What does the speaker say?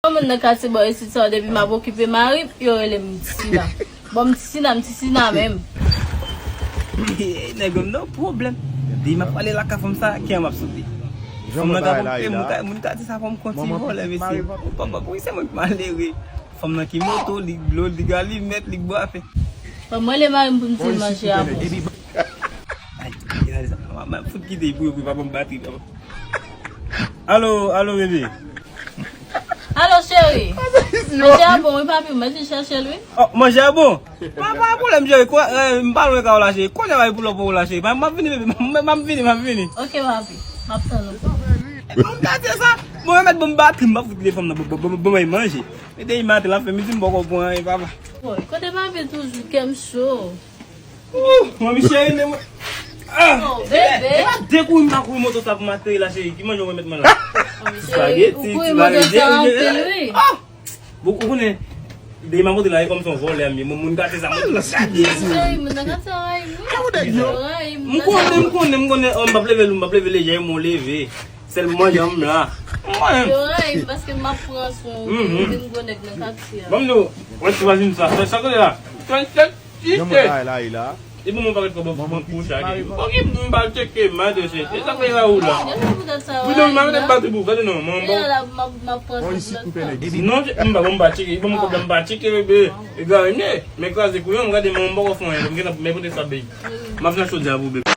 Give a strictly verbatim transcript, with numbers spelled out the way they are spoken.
Moun nan katye bò isit sa, depi m ap okipe mari m, yo rele m Ti Sina. Bon, m Ti Sina, m Ti Sina menm. Nèg yo nan pwoblèm. Depi m ap pale lakay fanm sa, kè m ap sote. Fanm nan ka pran kè, moun ka, moun ka di sa, fanm konn ti vòlè, mesye. Bon, bon, bon, se mwen ki malere. Fanm nan ki moto, li dlo, li galimèt, li bwafe. Bon, mwen le mari m pou m di l manje a bon. Ay, gade sa. M ap fout kite pou yo, pou yo pa ban m batri, papa. Alo, alo, bebe. Alo, cheri. Manje a bon, wi, papi, mwen te chèche l, wi. Oh, manje a bon? Pa, pa pwoblèm, cheri. Kwa, eh, m pa lwen ka w la, cheri. Kounye a, pou lò pou w la, cheri. M ap vini, bebe. M ap vini, m ap vini. Ok, papi. M ap tann ou. Moun katye sa. Bon, yo mèt ban m batri, m pa fout kite fanm nan. Bon, bon, bon, bon, manje. E depi maten, l ap fè midi, m poko pran anyen, papa. Woy, kote papi toujou, kè m cho. Ouh, manmi cheri, men mwen. Ah! Oh, bebe. E pa de kouri m pa kouri moto sa pou m ateri la, cheri. Ki manje w remèt mwen la? Ti spageti, ti bagay, cheri. Ah! Bon, ou konnen, depi m ap monte la, e kòm se yon vòlè, m ye. Moun, moun katye sa, moun katye sa. Cheri, moun nan katye a rayi m, wi. Yo rayi m. M konnen, m konnen, m konnen. Oh, m p ap leve lou, m p ap leve lejè, m leve. Sèl mwen janm la. Mwen. Yo rayi m paske m ap pran swen w, vin gwo nèg nan katye a. Ban m di w, wè ti vwazin sa, sa, sa kote la? Tèt, tèt, ti tèt. Epi mwen pa ret kòb pou chage. Ok, m pa tcheke, m pa tcheke. E sa fè la ou la? Gade poutèt sa, wi, non, m pa mete batri pou, gade non, mwen bon. Bon, isit m pè nèg. Non, m pa, bon, m pa tcheke, bon, m kòb la, m pa tcheke, bebe. E gade, men, men kraze kouyon, gade, mwen, m poko fè anyen, m gentan, men pote sa, bebe. M ap nan chodyè pou bebe.